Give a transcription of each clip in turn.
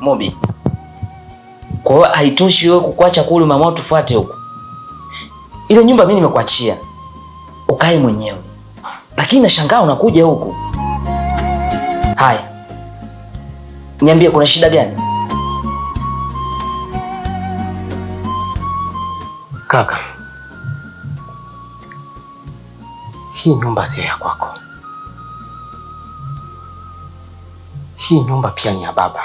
Mobi. Kwa hiyo haitoshi wewe kukuacha kule, mama tufuate huku. Ile nyumba mimi nimekuachia ukae mwenyewe, lakini nashangaa unakuja huku. Haya, niambie, kuna shida gani? Kaka, hii nyumba siyo ya kwako. Hii nyumba pia ni ya baba,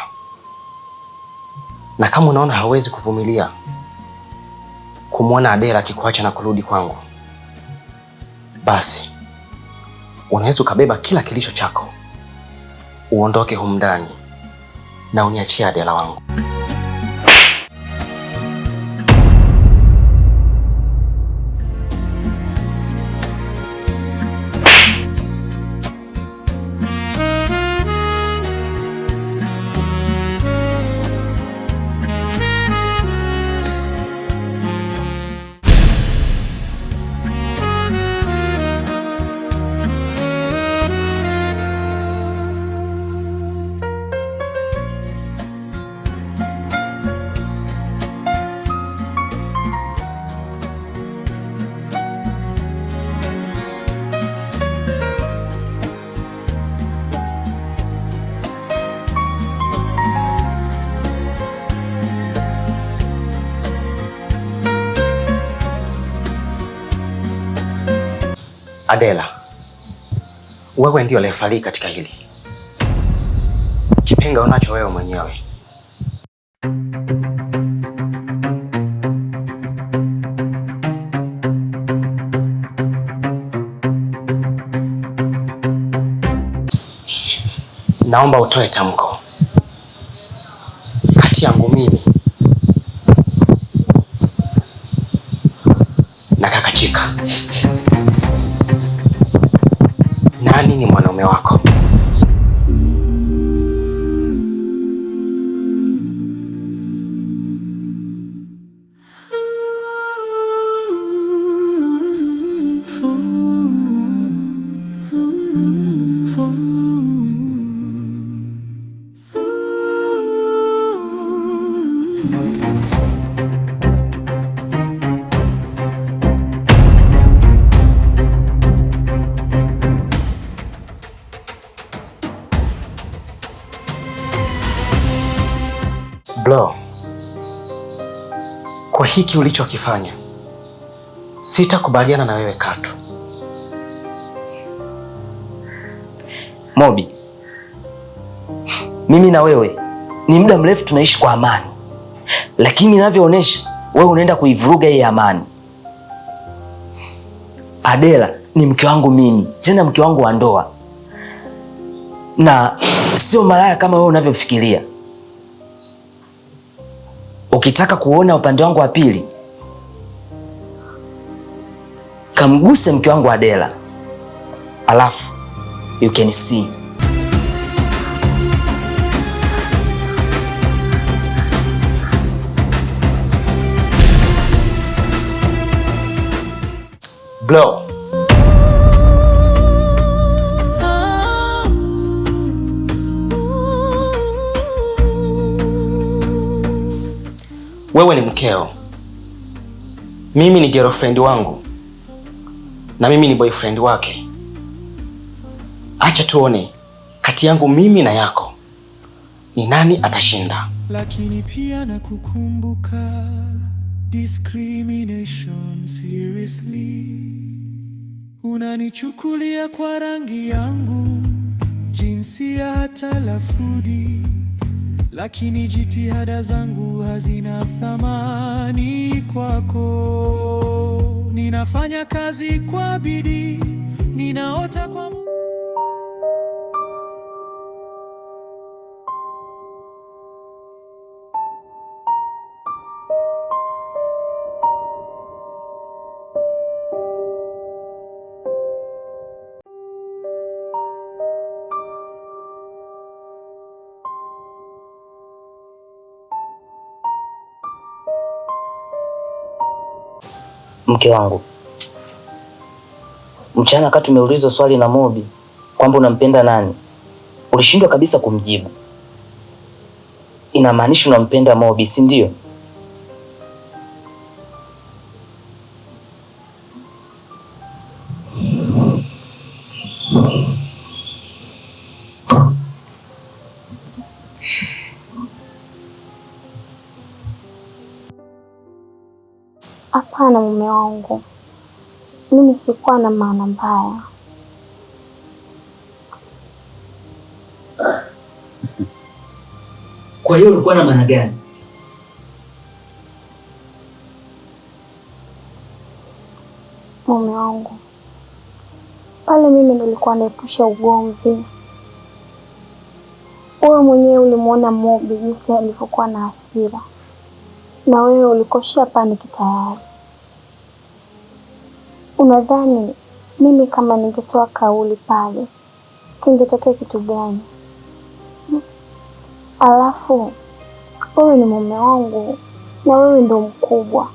na kama unaona hauwezi kuvumilia kumwona Adela akikuacha na kurudi kwangu, basi unaweza ukabeba kila kilicho chako uondoke humu ndani na uniachie Adela wangu. Adela, wewe ndio refari katika hili. Kipenga unacho wewe mwenyewe. Naomba utoe tamko kati yangu mimi na kaka Chika. Nani ni mwanaume wako? Bro, kwa hiki ulichokifanya sitakubaliana na wewe katu. Mobi, mimi na wewe ni muda mrefu tunaishi kwa amani, lakini inavyoonyesha wewe unaenda kuivuruga hii amani. Adela ni mke wangu mimi, tena mke wangu wa ndoa, na sio malaya kama wewe unavyofikiria. Ukitaka kuona upande wangu wa pili, kamguse mke wangu Adela, alafu you can see. Bro, wewe ni mkeo, mimi ni girlfriend wangu na mimi ni boyfriend wake. Acha tuone kati yangu mimi na yako ni nani atashinda. Lakini pia nakukumbuka, discrimination seriously. Unanichukulia kwa rangi yangu, jinsia, hata lafudhi, lakini jitihada zangu hazina thamani kwako. Ninafanya kazi kwa bidii, ninaota kwa Mke wangu, mchana wakati umeulizwa swali na Mobi kwamba unampenda nani, ulishindwa kabisa kumjibu. Inamaanisha unampenda Mobi, si ndio? Hapana mume wangu, mimi sikuwa na maana mbaya. Kwa hiyo ulikuwa na maana gani? Mume wangu, pale mimi nilikuwa naepusha ugomvi. Wewe mwenyewe ulimuona Mobi jinsi alivyokuwa na hasira, na wewe ulikoshia paniki tayari. Unadhani mimi kama ningetoa kauli pale kingetokea kitu gani? Alafu wewe ni mume wangu na wewe ndo mkubwa,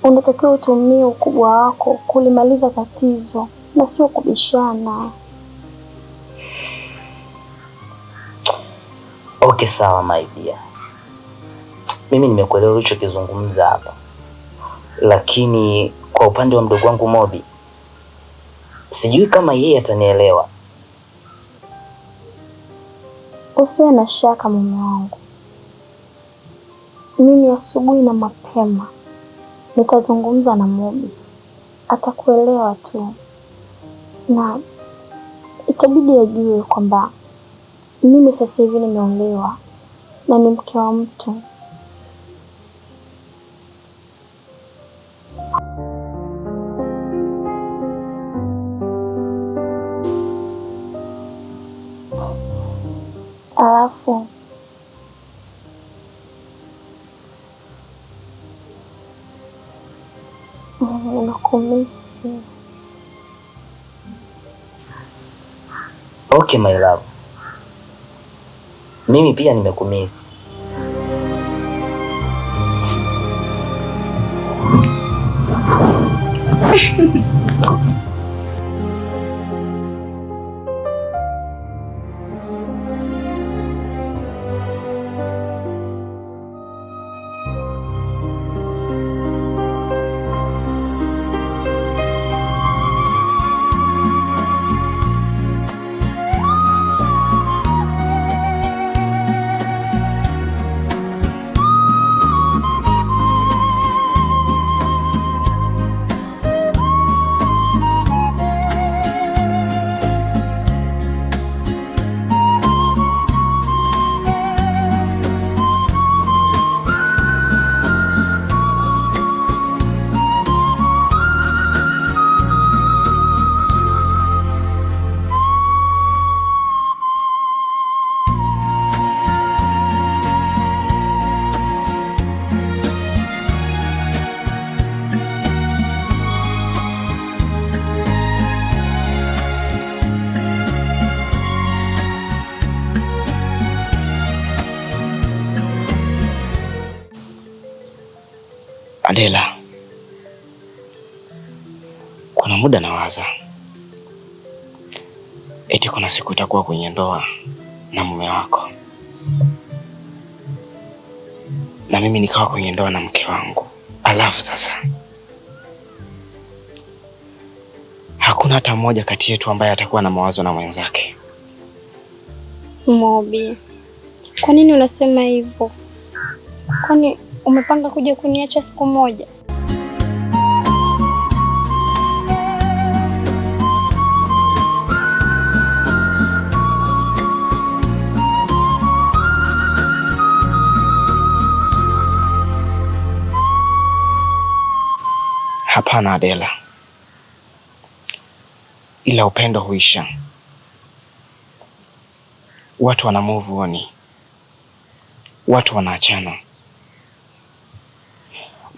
unatakiwa utumie ukubwa wako kulimaliza tatizo na sio kubishana. Okay, sawa my dear, mimi nimekuelewa ulichokizungumza hapa, lakini kwa upande wa mdogo wangu Mobi sijui kama yeye atanielewa. Usiwe na shaka mume wangu, mimi asubuhi na mapema nitazungumza na Mobi, atakuelewa tu, na itabidi ajue kwamba mimi sasa hivi nimeolewa na ni mke wa mtu. Alafu nakumisi. Okay my love, mimi pia nimekumisi. Adela, kuna muda nawaza eti kuna siku utakuwa kwenye ndoa na mume wako na mimi nikawa kwenye ndoa na mke wangu, alafu sasa hakuna hata mmoja kati yetu ambaye atakuwa na mawazo na mwenzake. Mobi, kwa nini unasema hivyo? Kwani umepanga kuja kuniacha siku moja? Hapana Adela, ila upendo huisha. Watu wana move on, watu wanaachana,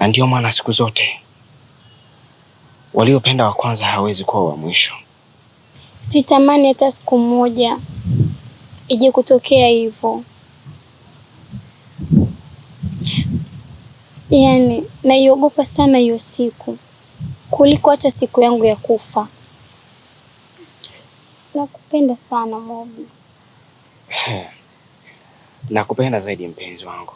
na ndio maana siku zote waliopenda wa kwanza hawezi kuwa wa mwisho. Sitamani hata siku moja ije kutokea hivyo. Yaani naiogopa sana hiyo siku kuliko hata siku yangu ya kufa. Nakupenda sana Mobi. Nakupenda zaidi mpenzi wangu.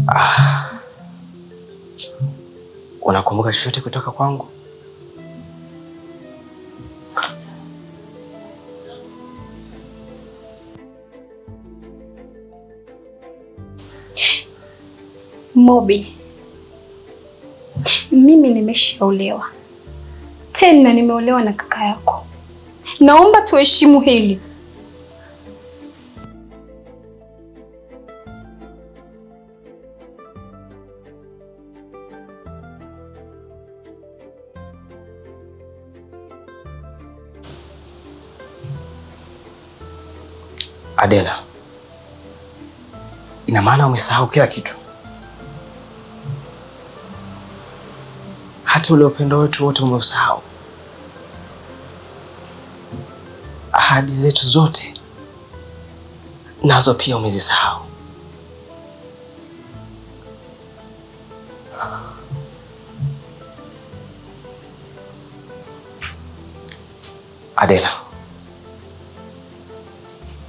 Ah. Unakumbuka chochote kutoka kwangu? Mobi, mimi nimeshaolewa, tena nimeolewa na kaka yako. Naomba tuheshimu hili. Adela, ina maana umesahau kila kitu, hata ule upendo wetu wote umeusahau, ahadi zetu zote nazo pia umezisahau. Adela,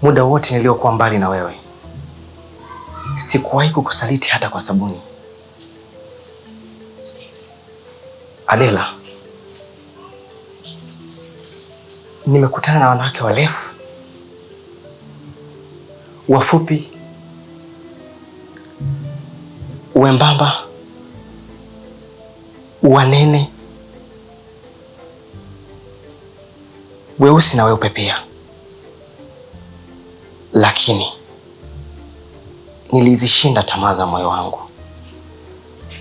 muda wote niliokuwa mbali na wewe sikuwahi kukusaliti hata kwa sabuni. Adela, nimekutana na wanawake warefu, wafupi, wembamba, wanene, weusi na weupe pia, lakini nilizishinda tamaa za moyo wangu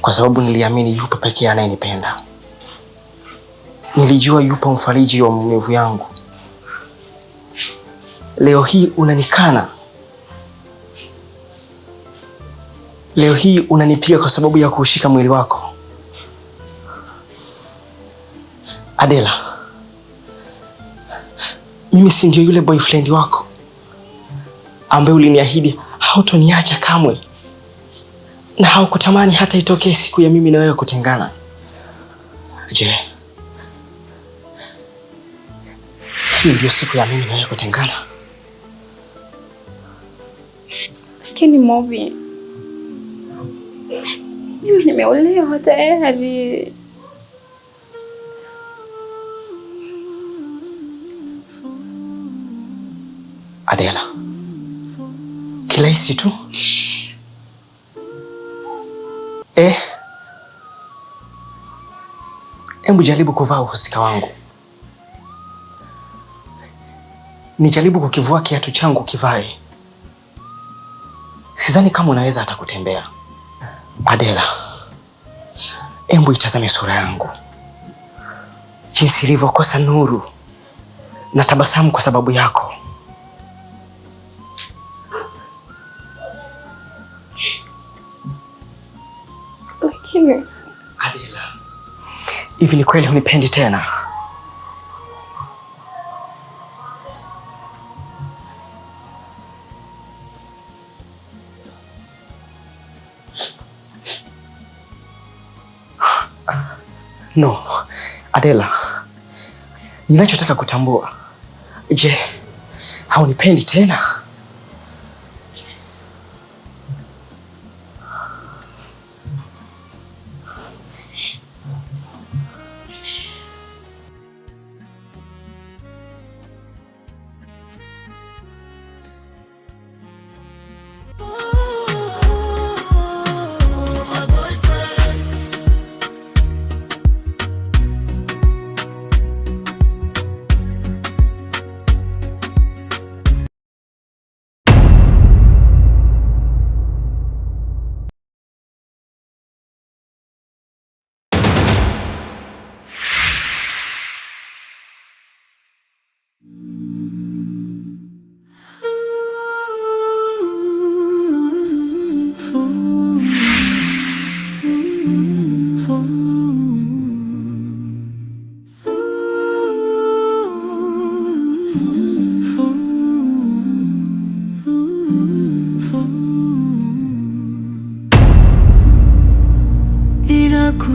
kwa sababu niliamini yupo pekee anayenipenda. Nilijua yupo mfariji wa maumivu yangu. Leo hii unanikana, leo hii unanipiga kwa sababu ya kuushika mwili wako. Adela, mimi si ndio yule boyfriend wako ambaye uliniahidi hautoniacha kamwe na haukutamani hata itokee siku ya mimi na wewe kutengana? Je, hii ndio siku ya mimi na wewe kutengana? Lakini Mobi, mimi nimeolewa tayari. Adela, kirahisi tu hebu jaribu kuvaa uhusika wangu. Nijaribu kukivua kiatu changu kivae, sidhani kama unaweza hata kutembea. Adela, embu itazame sura yangu jinsi ilivyokosa nuru na tabasamu kwa sababu yako. Lakini Adela, hivi ni kweli hunipendi tena? No, Adela, ninachotaka kutambua, je, haunipendi tena? My boyfriend.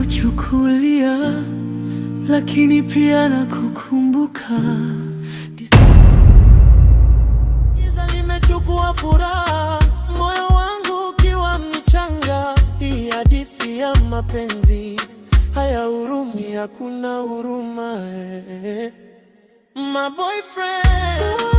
Ninakuchukulia, lakini pia nakukumbuka. Giza limechukua furaha, moyo wangu ukiwa mchanga. Hii hadithi ya mapenzi haya hurumi, hakuna huruma eh. My boyfriend.